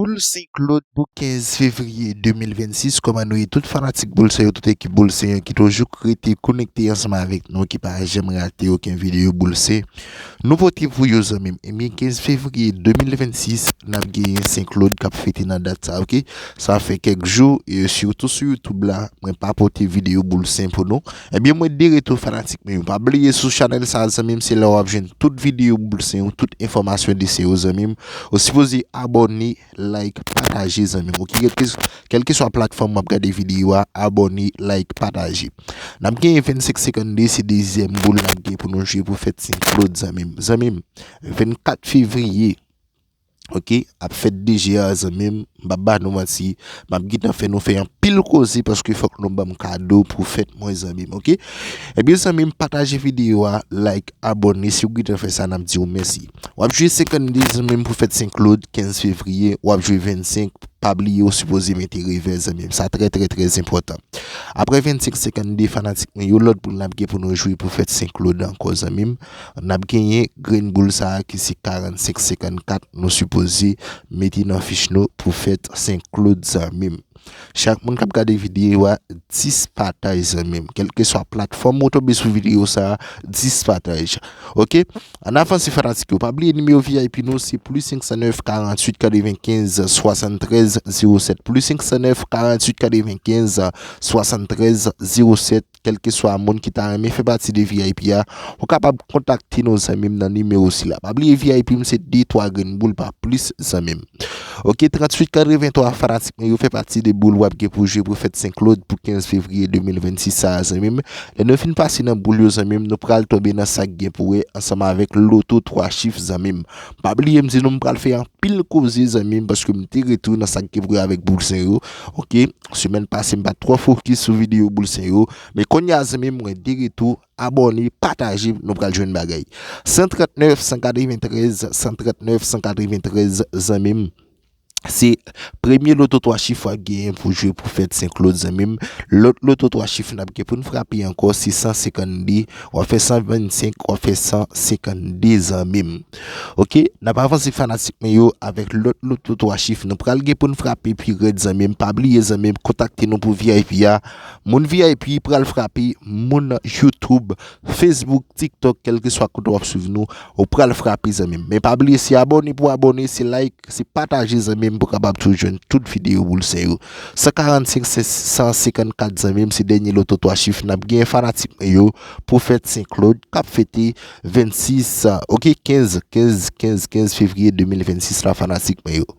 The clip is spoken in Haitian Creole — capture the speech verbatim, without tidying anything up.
Boul Sen Klod pou kenz fevriye de mil vennsis. Kòman nou ye, tout fanatik Boul Sen yo, tout ekip Boul Sen yo ki toujou rete konekte ansanm avèk nou, ki pa janm rate okenn videyo Boul Sen nou pote pou yo, zanmi m. Ebyen, kenz fevriye de mil vennsis, n ap genyen Sen Klod k ap fete nan dat sa, oke? Sa fè kèk jou, e sitou sou YouTube la, mwen pa pote videyo Boul Sen pou nou. Ebyen, mwen de retou, fanatik mwen yo. Pa bliye, sou chanèl sa, zanmi m, se la w ap jwenn tout videyo Boul Sen yo, tout enfòmasyon de Sen yo, zanmi m. Ou sipoze abòne, like, pataje, zanmi m. Oke, kèlke, kèlkeswa platfòm w ap gade videyo a, abòne, like, pataje. N ap genyen vennsenk senkannde, se dezyèm boul n ap gen pou nou jwe pou fèt Sen Klod, zanmi m. Zanmi m, vennkat fevriye, oke, ap fèt deja, zanmi m. M p ap ba nou manti, m ap gentan fè nou fè anpil koze paske fòk nou ban m kado pou fèt mwen, zanmi m, oke? Ebyen, zanmi m, pataje videyo a, like, abòne, si w gentan fè sa, n ap di w mèsi. W ap jwe senkannde, zanmi m, pou fèt Sen Klod, kenz fevriye, w ap jwe vennsenk, pa bliye w sipoze mete revè, zanmi m. Sa trè, trè, trè enpòtan. Apre vennsenk senkannde, fanatik mwen yo, lòt boul n ap gen pou nou jwe pou fèt Sen Klod ankò, zanmi m. N ap genyen grenn boul sa a ki se karannsenk senkannkat, nou sipoze mete nan fich nou pou fèt Sen Klod, zanmi m. Chak moun k ap gade videyo a, dis pataj, zanmi m. Kèlkeswa platfòm ou tonbe sou videyo sa a, dis pataj. Oke? Ann avanse, fanatik yo. Pa bliye nimewo V I P nou, se plis senk san nèf, karanntuit, katrevenkenz, swasanntrèz, zewo sèt. Plis senk san nèf, karanntuit, katrevenkenz, swasanntrèz, zewo sèt. Kèlkeswa moun ki ta renmen fè pati de V I P a, ou kapab kontakte nou, zanmi m, nan nimewo sila. Pa bliye, V I P m se de twa grenn boul, pa plis, zanmi m. Oke, tranntuit katrevenntwa, fanatik mwen yo, fè pati de boul w ap gen pou jwe pou fèt Sen Klod pou kenz fevriye de mil vennsis sa a, zanmi m. Lè nou fin pase nan boul yo, zanmi m, nou pral tonbe nan sa k gen pou wè ansanm avèk loto twa chif, zanmi m. Pa bliye m di nou m pral fè anpil koze, zanmi m, paske m te retou nan sa k gen pou wè avèk Boul Sen yo. Oke, semèn pase m pa t twò fokis sou videyo Boul Sen yo, men kounye a, zanmi m, mwen de retou, abòne, pataje, nou pral jwenn bagay. San trannèf, san katreventrèz, san trannèf, san katreventrèz, zanmi m. Se premye loto twa chif w ap genyen pou jwe pou fèt Sen Klod, zanmi m. Lòt loto twa chif n ap gen pou n frape ankò, se san senkannde, w ap fè san vennsenk, w ap fè san senkannde, zanmi m. Oke, n ap avanse, fanatik mwen yo, avèk lòt loto twa chif nou pral gen pou n frape pi rèd, zanmi m. Pa bliye, zanmi m, kontakte nou pou V I P a. Moun V I P pral frape, moun YouTube, Facebook, TikTok, kèlkeswa kote w ap swiv nou, ou pral frape, zanmi m. Men pa bliye, se abòne pou abòne, se like, se pataje, zanmi m, pou kapab toujou jwenn tout videyo Boul Sen yo. San karannsenk, san senkannkat, zanmi m, se dènye loto twa chif n ap gen, fanatik mwen yo, pou fèt Sen Klod k ap fete vennsis, oke, kenz, kenz, kenz, kenz fevriye de mil vennsis la, fanatik mwen yo.